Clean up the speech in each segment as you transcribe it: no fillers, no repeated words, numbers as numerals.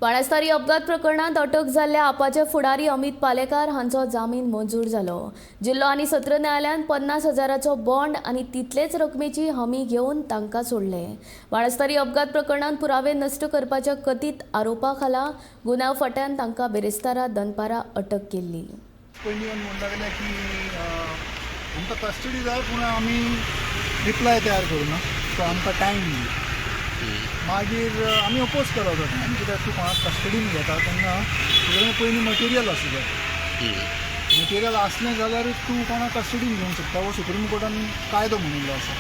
बाणस्तारी अपघात प्रकरणांत अटक जाल्ल्या आपाचे फुडारी अमित पालेकार हांचो जामीन मंजूर जालो. जिल्लो आनी सत्र न्यायालयान 50,000चो बॉन्ड आनी तितलेच रकमेची हमी घेवन तांकां सोडले. बाणस्तारी अपघात प्रकरणांत पुरावे नश्ट करपाच्या कथीत आरोपा खाला गुन्यांव फांट्यान तांकां बिरेस्तारा दनपारा अटक केल्ली. पयलीं येवन म्हणूंक लागले की आमकां कस्टडी जाय, पूण आमी रिप्लाय तयार करूं ना, सो आमकां टायम दी. मागीर आमी अपोज केलो तो टायम, कित्याक तूं कोणाक कस्टडीन घेता तेन्ना तुजे कडेन पयलीं मटेरियल आसूं जाय. मटेरियल आसलें जाल्यारूच तूं कोणाक कस्टडीन घेवंक शकता हो सुप्रीम कोर्टान कायदो म्हणिल्लो आसा.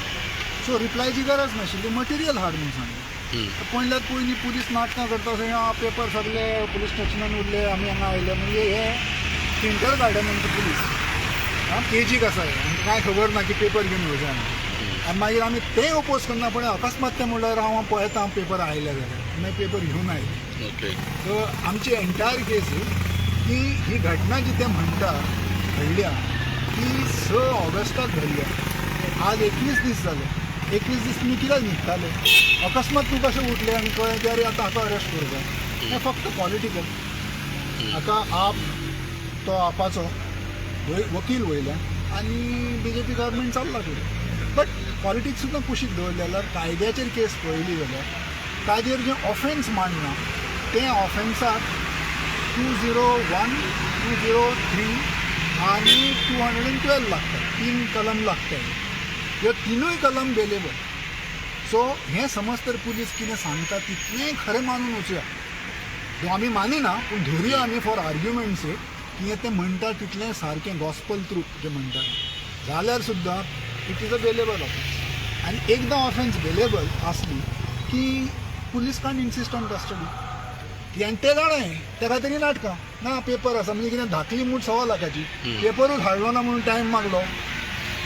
सो रिप्लायची गरज नाशिल्ली, मटेरियल हाड म्हूण सांगलें. पळयल्यार पयलीं पुलीस नाटकां करता थंय, पेपर सगळे पुलीस स्टेशनान उरले, आमी हांगा आयले. म्हणजे हे किंडर गार्डनांचे पुलीस, आं, केजीक आसा हे, आमकां कांय खबर ना की पेपर घेवन वयता आमी. आनी मागीर आमी तें ओपोज करना, पण अकस्मात तें म्हणल्यार हांव पळयता पेपर आयले जाल्यार, मागीर पेपर घेवन आयले. सो आमची एंटायर केस की ही घटना जी ते म्हणटा घडल्या ती 6 ऑगस्टाक घडल्या. आज 21 दीस जाले. 21 दीस तुमी कित्याक न्हिदताले? अकस्मात तूं कशें उठले आनी कळ्ळें की अरे, आतां हाका अरेस्ट करूं जाय? हें फक्त पॉलिटिकल. हाका आप तो आपाचो वकील वयल्यान आनी बीजेपी गव्हर्मेंट चल्ला फुडें. बट पॉलिटिक्स सुद्दां कुशीक दवरलें जाल्यार, कायद्याचेर केस पळयली जाल्यार, ताजेर जें ऑफेन्स मांडलां तें ऑफेन्साक 201, 203 आनी 212 लागता. तीन कलम लागता. ह्यो तिनूय कलम बेलेबल. सो हें समज तर पुलीस कितें सांगता तितलेंय खरें मानून वचुया. जो आमी मानिना, पूण धरुया आमी फॉर आर्ग्युमेंट सेक की हें ते म्हणटा तितलें सारकें, गॉस्पल ट्रूथ जें म्हणटा, जाल्यार सुद्दां it is a bailable offence. आनी एकदां ऑफेन्स बेलेबल आसली की police can't insist on custody. आनी ते जाणा त्या खातीर ही नाटकां. ना पेपर आसा म्हणजे कितें? धाकली मूठ 1.25 लाखाची, पेपरूच हाडलो ना म्हणून टायम मागलो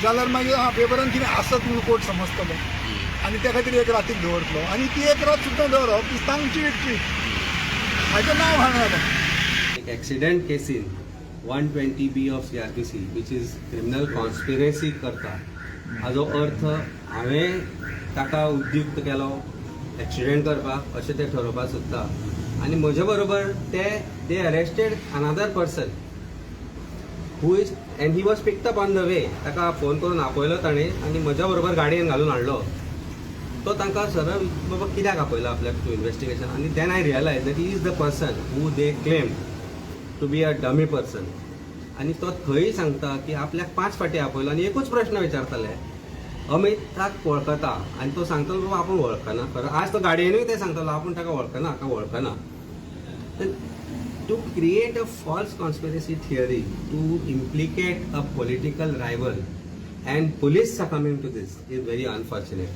जाल्यार मागीर हा पेपरान कितें आसत म्हणून कोर्ट समजतलो आनी त्या खातीर एक रातीक दवरतलो. आनी ती एक रात सुद्दां दवरप ती तांची विकची, हाचें नांव घाण जाता. एक accident casein 120B of CrPC, which is criminal conspiracy करता, हाजो अर्थ हांवें ताका उद्युक्त केलो एक्सिडेंट करपाक अशें ते ठरोवपाक सोदता. आनी म्हजे बरोबर ते they arrested another person who is and he was picked up on the way. ताका फोन करून आपयलो ताणें आनी म्हज्या बरोबर गाडयेन घालून हाडलो. तो तांकां सरळ, बाबा, कित्याक आपयलो आपल्याक टू इन्वेस्टिगेशन? आनी then I realize that he is the person who they claim to be a dummy person. आनी तो थंय सांगता की आपल्याक पांच फाटी आपयलो आनी एकूच प्रश्न विचारताले, अमिताक वळखता? आनी तो सांगतलो, बाबा, आपूण वळखना खरो. आज तो गाडयेनूय ते सांगतलो, आपूण ताका वळखना, हाका वळखना. To create a false conspiracy theory to implicate a political rival and police succumbing to this is very unfortunate.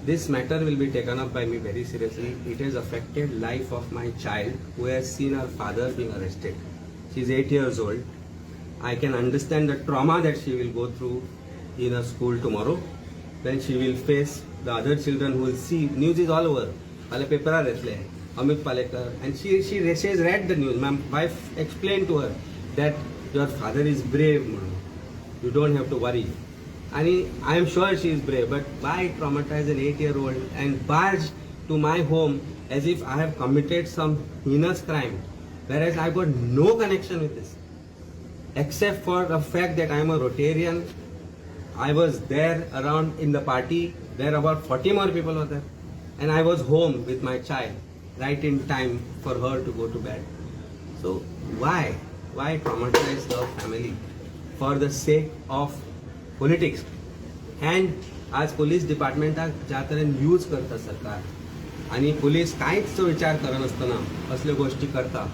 This matter will be taken up by me very seriously. It has affected life of my child, who has seen her father being arrested. She is 8 years old. I can understand the trauma that she will go through in her school tomorrow, when she will face the other children who will see news is all over. फाल्यां पेपरार येतले Amit Palekar, and she has read the news. My wife explained to her that your father is brave म्हणून, you don't have to worry. आणि I am sure she is brave, but why traumatize an 8-year old and barge to my home as if I have committed some heinous crime, whereas I got no connection with this except for the fact that I am a Rotarian? I was there around in the party. There about 40 more people were there. And I was home with my child right in time for her to go to bed. So why? Why traumatize the family for the sake of politics? And आज police डिपार्टमेंटाक ज्या तरेन use करता सरकार आनी police कांयच विचार करनासतना असल्यो गोश्टी करता.